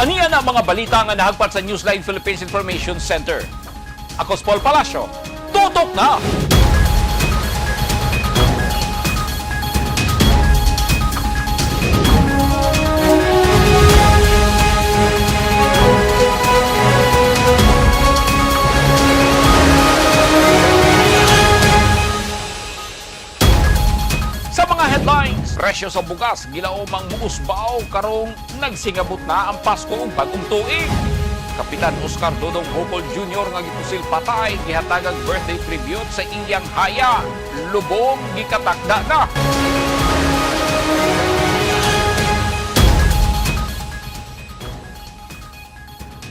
Aniya na ang mga balita nga nahagpat sa Newsline Philippines Information Center. Ako si Paul Palacio. Tutok na! Sa mga headlines, presyo sa bugas, gilaomang muusbaw karong nagsingabot na ang Pasko ug bagong tuig. Kapitan Oscar Dodong Bukol Jr. nga gipusil patay, gihatagag birthday tribute sa iyang haya. Lubong gikatakda na.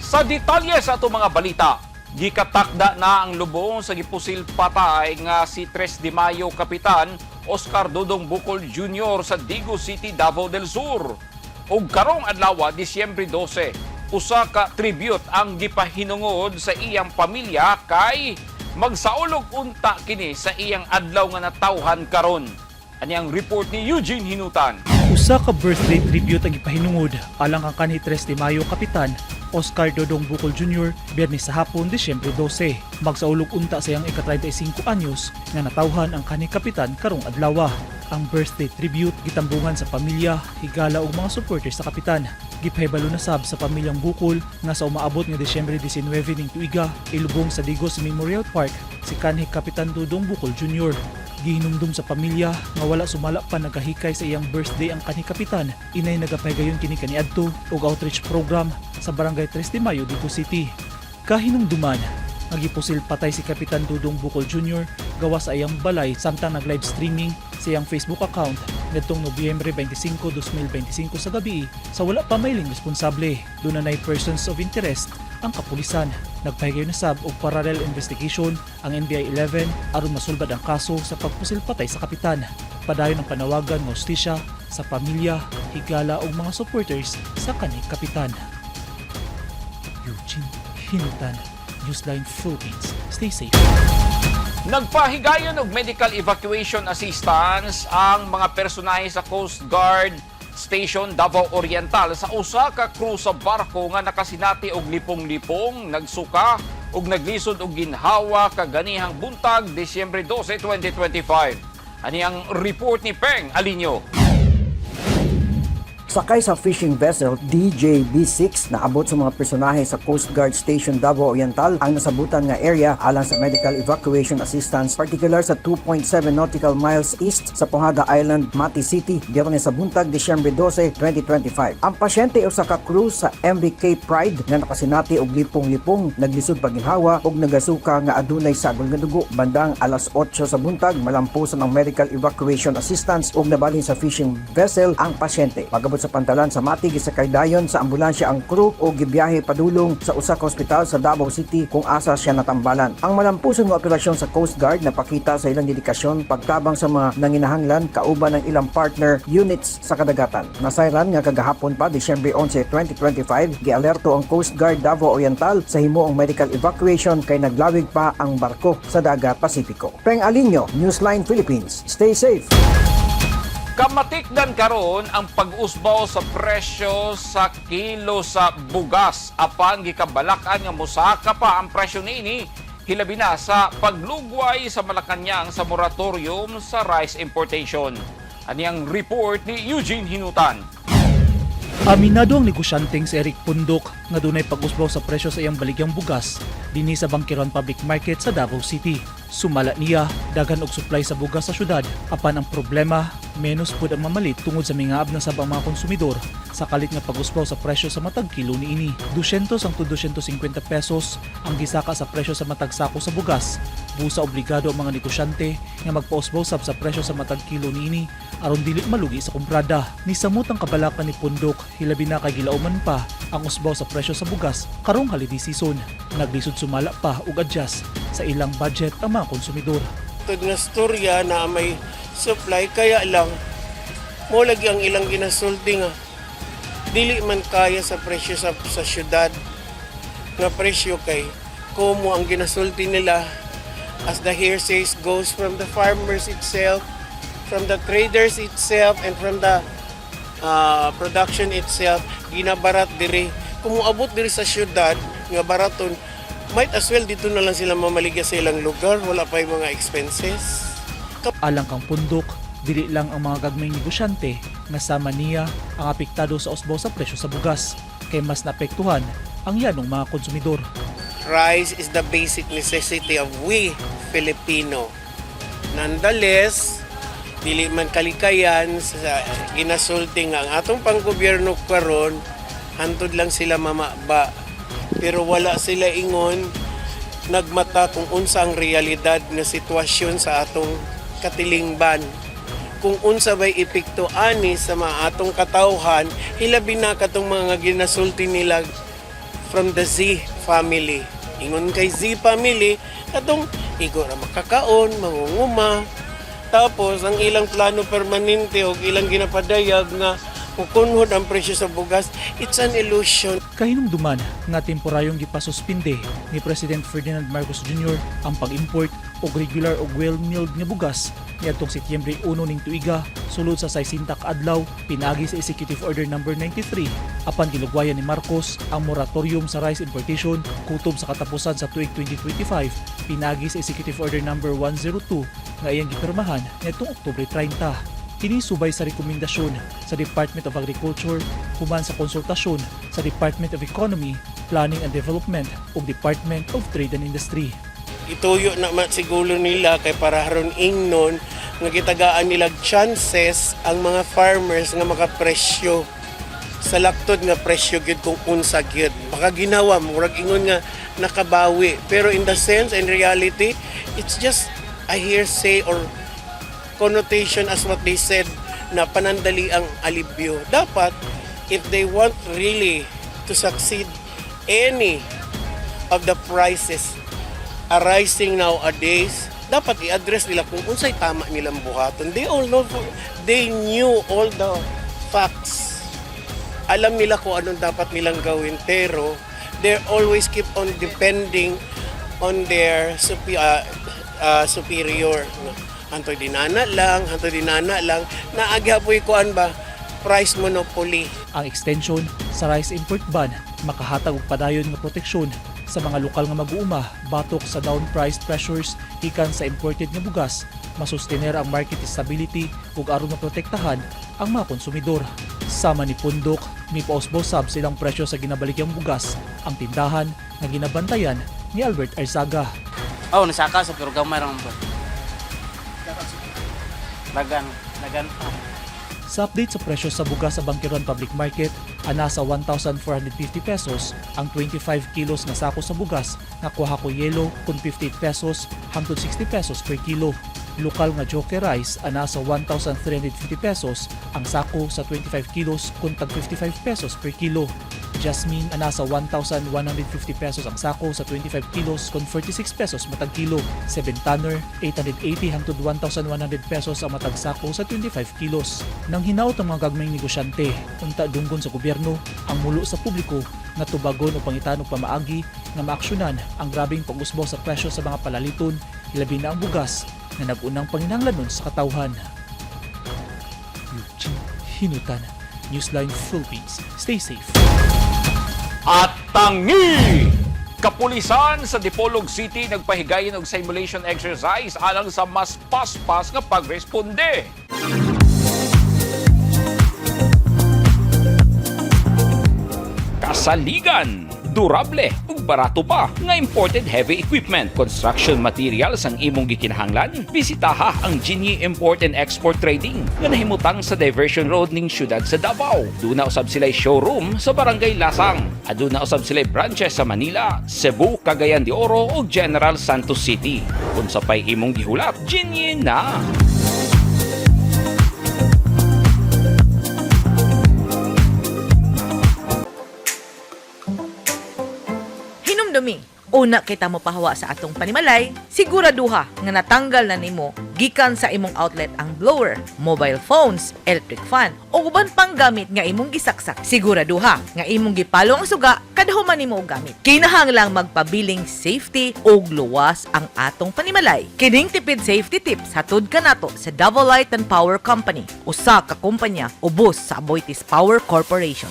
Sa detalye sa atong mga balita, gikatakda na ang lubong sa gipusil patay nga si 3 de Mayo Kapitan Oscar Dodong Bukol Jr. sa Digo City, Davao del Sur. Ug karong adlaw, Disyembre 12, usa ka tribute ang gipahinungod sa iyang pamilya kay magsaulog unta kini sa iyang adlaw nga natawhan karon. Ani ang report ni Eugene Hinutan. Usa ka birthday tribute ang gipahinungod alang kang kanhi 3 de Mayo Kapitan Oscar Dodong Bukol Jr. Biyernes sa hapon, Disyembre 12. Magsaulog unta sa iyang ika-35 anyos nga natawhan ang kanhi kapitan karong adlaw. Ang birthday tribute gitambungan sa pamilya, higala ug mga supporters sa kapitan. Gipahibalo na sab sa pamilyang Bukol nga sa umaabot nga Disyembre 19 ning tuiga ilubong sa Digos Memorial Park si kanhi Kapitan Dodong Bukol Jr. Gihinumdum sa pamilya nga wala sumala pa nagahikay sa iyang birthday ang kanhi kapitan. Inay nagapahigayon kini kaniadto og outreach program sa Barangay 3 de Mayo, Digos City. Kahinumduman nga gipusil patay si Kapitan Dudong Bukol Jr. gawas sa iyang balay samtang nag-live streaming sa iyang Facebook account ngadtong Nobyembre 25, 2025 sa gabi sa wala pa mailing responsable. Duna nay persons of interest ang kapulisan. Nagpahigayon na sab og parallel investigation ang NBI 11 aron masulbad ang kaso sa pagpusil patay sa kapitan. Padayon ang panawagan nga hustisya sa pamilya, higala ug mga supporters sa kanhi kapitan. Eugene Hinutan, Newsline Philippines. Stay safe. Nagpahigayon og medical evacuation assistance ang mga personahe sa Coast Guard Station Davao Oriental sa usa ka crew sa barko nga nakasinati og lipong-lipong, nagsuka ug naglisod og ginhawa kaganihang buntag, Disyembre 12, 2025. Ani ang report ni Peng Alinio. Sakay sa fishing vessel DJB-6, naabot sa mga personahe sa Coast Guard Station Davao Oriental ang nasabutan nga area alang sa medical evacuation assistance, particular sa 2.7 nautical miles east sa Pujada Island, Mati City, Biyernes sa buntag, Disyembre 12, 2025. Ang pasyente usa ka crew sa MVK Pride nga nakasinati og lipong-lipong, naglisod paginhawa ug nagasuka nga adunay sagol nga dugo. Bandang alas 8 sa buntag, malampusan ang medical evacuation assistance ug nabalhin sa fishing vessel ang pasyente. Pag-abot sa pantalan sa Mati, gisakay dayon sa ambulansya ang crew o gibiyahe padulong sa usa ka ospital sa Davao City kung asa siya natambalan. Ang malampuson nga operasyon sa Coast Guard napakita sa ilang dedikasyon pagtabang sa mga nanginahanglan kauban ng ilang partner units sa kadagatan. Nasayran nga kagahapon pa, Disyembre 11, 2025, gialerto ang Coast Guard Davao Oriental sa himuong medical evacuation kay naglawig pa ang barko sa dagat Pasipiko. Peng Alinio, Newsline Philippines. Stay safe. Kamatikdan karon ang pag-usbaw sa presyo sa kilo sa bugas apan gikabalakan nga mosaka pa ang presyo niini, hilabi na sa paglugway sa Malacañang sa moratorium sa rice importation. Ani ang report ni Eugene Hinutan. Aminado ang negosyanteng si Eric Pundok nga dunay pag-usbaw sa presyo sa iyang baligyang bugas dinhi sa Bangkerohan Public Market sa Davao City. Sumala niya, daghan og supply sa bugas sa syudad apan ang problema, menos pud ang mamalit tungod sa mingaab na sab ang mga konsumidor sa kalit nga pag-usbaw sa presyo sa matag kilo niini. 200 hangtod 250 pesos ang gisaka sa presyo sa matag sako sa bugas. Busa obligado ang mga negosyante nga magpausbaw sab sa presyo sa matag kilo niini aron dili malugi sa kumprada. Nisamot ang kabalaka ni Pundok, hilabi na kay gilauman pa ang usbaw sa presyo sa bugas karong holiday season. Naglisod sumala pa og adjust sa ilang budget ang mga konsumidor. Tud nga storya na may supply, kaya lang mo lagi ang ilang ginasulti nga dili man kaya sa presyo sa syudad nga presyo kay como ang ginasulti nila, as the hearsays goes from the farmers itself, from the traders itself, and from the production itself, ginabarat diri. Kung moabot diri sa syudad nga baraton, might as well dito na lang sila mamaligya sa ilang lugar, wala pa yung mga expenses. Alang kang Pundok, dili lang ang mga gagmayng negosyante nga sama niya ang apektado sa usbo sa presyo sa bugas, kay mas naapektuhan ang yanong mga konsumidor. Rice is the basic necessity of we Filipino. Nonetheless, dili man kalikayan sa ginasulti nga ang atong panggobyerno karon, hantod lang sila mamaba. Pero wala sila ingon nagmata kung unsa ang realidad nga sitwasyon sa atong katilingban, kung unsa bay epekto ani sa mga atong katawhan, hilabi na katong mga ginasulti nila from the Z family. Ingon kay Z family, katong igo ra makakaon, mangunguma. Tapos ang ilang plano permanente o ilang ginapadayag nga mukunhod ang presyo sa bugas, it's an illusion. Kahinumduman nga temporaryong gipasuspinde ni President Ferdinand Marcos Jr. ang pag-import og regular og well-milled nga bugas niadtong Setyembre 1 ning tuiga sulod sa 60 ka adlaw pinaagi sa Executive Order Number 93, apan gilugwayan ni Marcos ang moratorium sa rice importation kutob sa katapusan sa tuig 2025 pinaagi sa Executive Order Number 102 nga iyang gipirmahan niadtong Oktubre 30. Kini subay sa rekomendasyon sa Department of Agriculture human sa konsultasyon sa Department of Economy, Planning and Development ug Department of Trade and Industry. Ituyo na man siguro nila kay para haron ingnon nga gitagaan nila chances ang mga farmers nga makapresyo sa laktod nga presyo gyud kung unsa gyud. Baka ginawa, murag ingon nga nakabawi, pero in the sense and reality, it's just a hearsay or connotation as what they said na panandali ang alibyo. Dapat if they want really to succeed any of the prices arising nowadays, dapat i-address nila kung unsay tama nilang buhaton. They all know, they knew all the facts. Alam nila kung anong dapat nilang gawin, pero they always keep on depending on their superior. Hantoy dinana lang, hantoy dinana lang, naaghapoy kuan ba, price monopoly. Ang extension sa rice import ban makahatag og padayon nga proteksyon sa mga lokal nga mag-uuma batok sa down price pressures gikan sa imported nga bugas, masustener ang market stability ug aron maprotektahan ang mga konsumidor. Sama ni Pundok, mipausbo sab silang presyo sa ginabalikyang bugas ang tindahan nga ginabantayan ni Albert Arzaga. Oh, nasaka sa pero gamay ra man ba. Dagan, dagan pa. Sa update sa presyo sa bugas sa Bangkerohan Public Market, ana sa 1,450 pesos ang 25 kilos nga sako sa bugas nga kuha ko yelo kun 58 pesos hangtod 60 pesos per kilo. Lokal nga Joker rice, ana sa 1,350 pesos ang sako sa 25 kilos kun tag 55 pesos per kilo. Jasmine, ana sa 1,150 pesos ang sako sa 25 kilos kon 46 pesos matag kilo. 7 tonner, 880 hangtod 1,100 pesos ang matag sako sa 25 kilos. Nang hinaot ang mga gagmayng negosyante, unta dunggon sa gobyerno ang mulo sa publiko nga tubagon o pangitan og pamaagi nga maaksyonan ang grabeng pag-usbo sa presyo sa mga palaliton, ilabi na ang bugas nga nag-unang panginahanglanon sa katawhan. Eugene Hinutan, Newsline Philippines. Stay safe. At tangi! Kapulisan sa Dipolog City nagpahigayon og simulation exercise alang sa mas paspas nga pagresponde. Kasaligan, durable ug barato pa nga imported heavy equipment, construction materials ang imong gikinahanglan. Bisitaha ang Jinyi Import and Export Trading nga nahimutang sa Diversion Road ning syudad sa Davao. Duna usab sila showroom sa Barangay Lasang. Aduna usab sila branches sa Manila, Cebu, Cagayan de Oro ug General Santos City. Unsa pay imong gihulat, Jinyi na. Hinumdumi, una kita mo pahawa sa atong panimalay, siguraduha nga natanggal na nimo gikan sa imong outlet ang blower, mobile phones, electric fan, o uban pang gamit nga imong gisaksak. Siguraduha nga imong gipalo ang suga kada human nimo og gamit. Kinahanglang magpabiling safety ug luwas ang atong panimalay. Kining tipid safety tips hatod kanato sa Davao Light and Power Company, usa ka kumpanya ubos sa Aboitiz Power Corporation.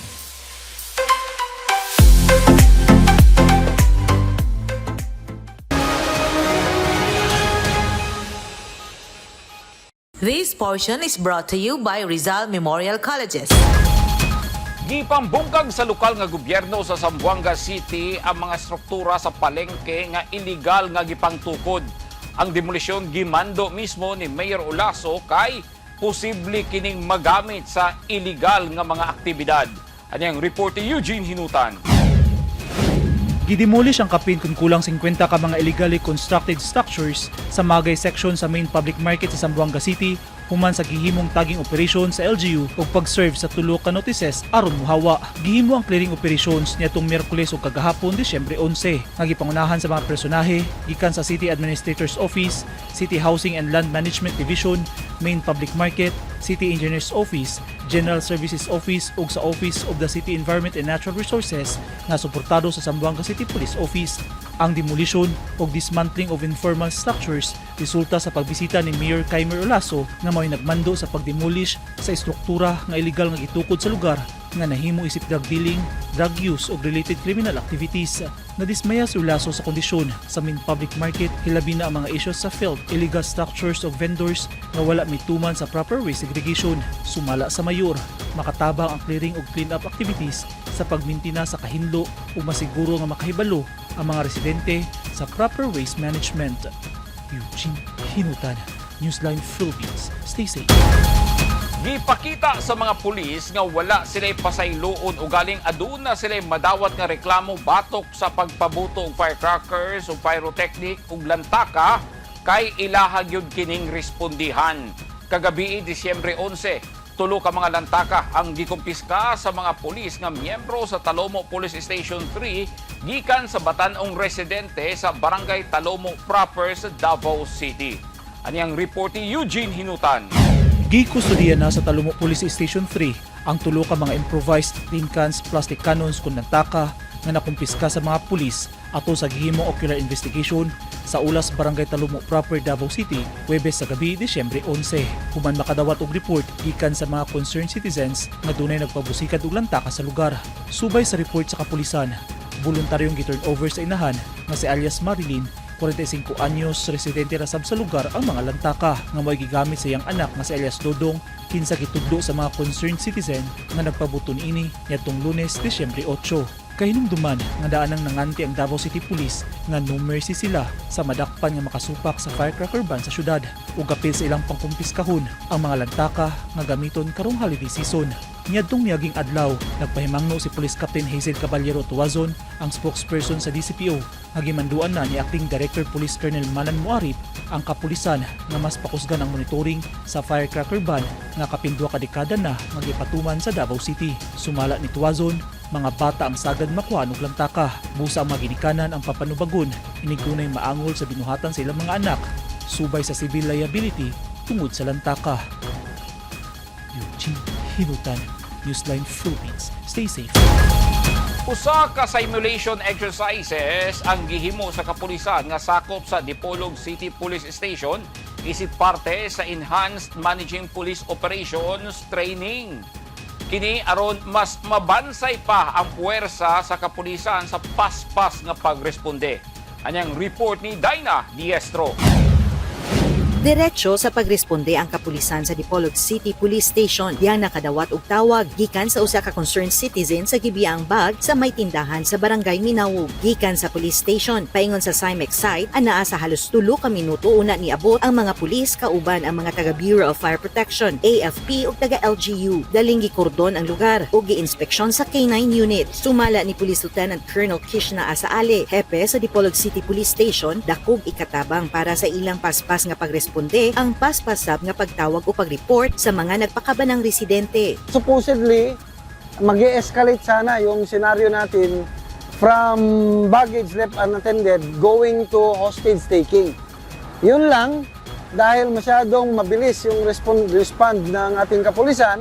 This portion is brought to you by Rizal Memorial Colleges. Gipambungkag sa lokal nga gobyerno sa Zamboanga City ang mga struktura sa palengke nga illegal nga gipangtukod. Ang demolisyon gimando mismo ni Mayor Olaso kay posible kining magamit sa illegal nga mga aktibidad. Anyang report ni Eugene Hinutan. Gidemolish ang kapin kung kulang 50 ka mga illegally constructed structures sa Magay section sa main public market sa Zamboanga City human sa gihimong tagging operation sa LGU ug pag-serve sa tulo ka notices aron mohawa. Gihimo ang clearing operations niadtong Miyerkules ug kagahapon, Disyembre 11, nga gipangunahan sa mga personahe gikan sa City Administrator's Office, City Housing and Land Management Division, Main Public Market, City Engineer's Office, General Services Office ug sa Office of the City Environment and Natural Resources nga suportado sa Zamboanga City Police Office. Ang demolition ug dismantling of informal structures resulta sa pagbisita ni Mayor Kaimer Olaso nga mao'y nagmando sa pagdemolish sa estruktura nga illegal nga gitukod sa lugar nga nahimo isip drug dealing, drug use ug related criminal activities. Nadismaya si Olaso sa kondisyon sa main public market, hilabi na ang mga issues sa filth, illegal structures ug vendors nga wala mituman sa proper waste segregation. Sumala sa mayor, makatabang ang clearing ug clean up activities sa pagmintina sa kahinlo ug masiguro nga makahibalo ang mga residente sa proper waste management. Eugene Hinutan, Newsline Philippines. Stay safe. Gipakita sa mga pulis nga wala sila'y pasayloon o galing aduna sila'y madawat nga reklamo batok sa pagpabuto og firecrackers o pyrotechnic ug lantaka kay ilaha gyud kining respondihan. Kagabi, Disyembre 11, tulo ka mga lantaka ang gikumpiska sa mga pulis nga miyembro sa Talomo Police Station 3 gikan sa batan-ong residente sa Barangay Talomo proper sa Davao City. Aniyang report ni Eugene Hinutan. Gikustudiya na sa Talomo Police Station 3 ang tulo ka mga improvised tin cans, plastic cannons kun lantaka nga nakumpiska sa mga pulis ato sa gihimong ocular investigation sa Ulas, Barangay Talomo Proper, Davao City, Huwebes sa gabi, Disyembre 11. Human makadawat og report gikan sa mga concerned citizens nga dunay nagpabusikad og lantaka sa lugar. Subay sa report sa kapulisan, voluntaryong gi-turn over sa inahan nga si alias Marilyn, 45 anyos, residente ra sab sa lugar, ang mga lantaka nga mo'y gigamit sa iyang anak nga si alias Dodong, kinsa gitudlo sa mga concerned citizen nga nagpabuto niini niadtong Lunes, Disyembre 8. Kahinumduman nga daan nang nanganti ang Davao City Police nga no mercy sila sa madakpan nga makasupak sa firecracker ban sa syudad ug apil sa ilang pangkumpiskahon ang mga lantaka nga gamiton karong holiday season. Niadtong miaging adlaw, nagpahimangno si Police Captain Hazel Caballero Tuazon, ang spokesperson sa DCPO, nga gimanduan na ni Acting Director Police Colonel Manan Muarip ang kapulisan nga mas pakusgan ang monitoring sa firecracker ban nga kapin 2 ka dekada na nga gipatuman sa Davao City. Sumala ni Tuazon, mga bata ang sagad makuha og lantaka. Busa ang mga ginikanan ang papanubagon inig dunay maangol sa binuhatan sa ilang mga anak subay sa civil liability tungod sa lantaka. Eugene Hinutan, Newsline Philippines. Stay safe. Usa ka simulation exercises ang gihimo sa kapulisan nga sakop sa Dipolog City Police Station isip parte sa Enhanced Managing Police Operations Training. Kini aron mas mabansay pa ang puwersa sa kapulisan sa paspas nga pagresponde. Anyang report ni Dinah Diestro. Diretso sa pagresponde ang kapulisan sa Dipolog City Police Station diyang nakadawat og tawag gikan sa usa ka concerned citizen sa gibiang bag sa may tindahan sa Barangay Minawog. Gikan sa police station paingon sa Simex site, anaa sa halos 3 ka minuto una niabot ang mga pulis kauban ang mga taga Bureau of Fire Protection, AFP ug taga LGU. Daling gikordon ang lugar ug giinspeksyon sa K9 unit. Sumala ni Police Lieutenant Colonel Kishna Asaale, hepe sa Dipolog City Police Station, dakog ikatabang para sa ilang paspas nga pagresponde ang paspasab nga pagtawag o pagreport sa mga nagpakabanang residente. Supposedly, mag escalate sana yung scenario natin from baggage left unattended going to hostage taking. Yun lang, dahil masyadong mabilis yung respond ng ating kapulisan,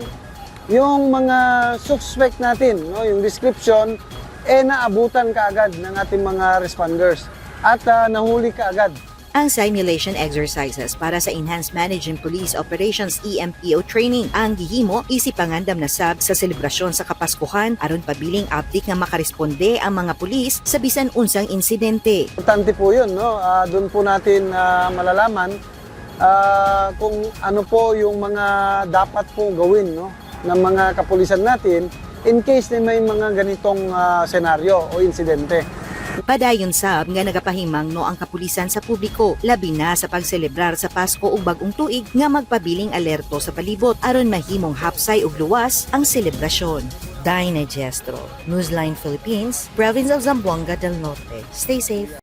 yung mga suspect natin, no, yung description, eh naabutan kaagad ng ating mga responders at nahuli kaagad. Ang simulation exercises para sa Enhanced Managing Police Operations EMPO training ang gihimo isip pangandam na sab sa selebrasyon sa Kapaskuhan aron pabiling update nga makaresponde ang mga pulis sa bisan unsang insidente. Importante po yun, no? Doon po natin malalaman Kung ano po yung mga dapat po gawin, no, ng mga kapulisan natin in case na may mga ganitong senaryo o insidente. Padayon sab nga nagapahimangno ang kapulisan sa publiko, labi na sa pagselebrar sa Pasko ug Bagong Tuig, nga magpabiling alerto sa palibot aron mahimong hapsay ug luwas ang selebrasyon. Dinah Gestro, Newsline Philippines, Province of Zamboanga del Norte. Stay safe.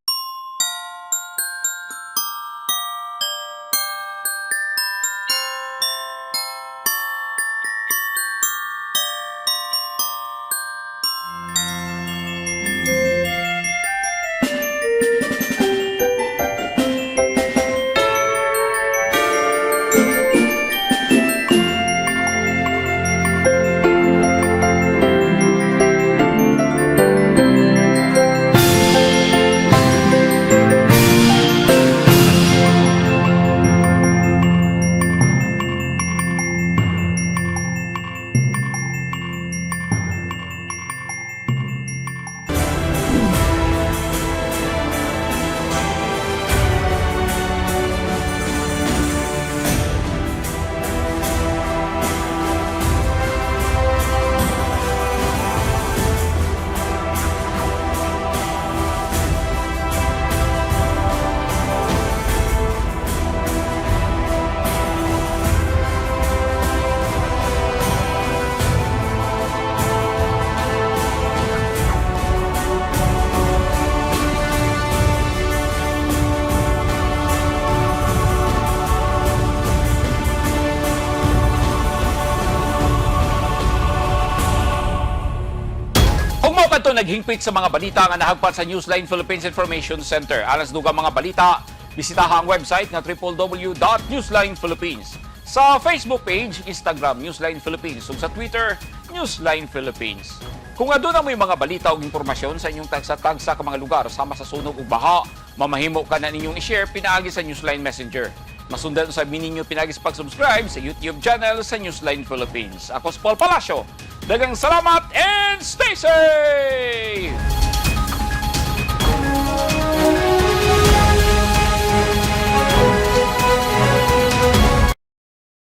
Ug mao kadto naghingpit sa mga balita nga nahagpat sa Newsline Philippines Information Center. Alang sa dugang mga balita, bisitaha ang website nga www.newslinephilippines. Sa Facebook page, Instagram Newsline Philippines ug sa Twitter, Newsline Philippines. Kung aduna mo'y mga balita o impormasyon sa inyong tagsa-tagsa ka mga lugar sama sa sunog ug baha, mamahimo ka na ninyong i-share pinaagi sa Newsline Messenger. Masundan sa ninyo pinaagi sa pag-subscribe sa YouTube channel sa Newsline Philippines. Ako si Paul Palacio. Dagang salamat and stay safe!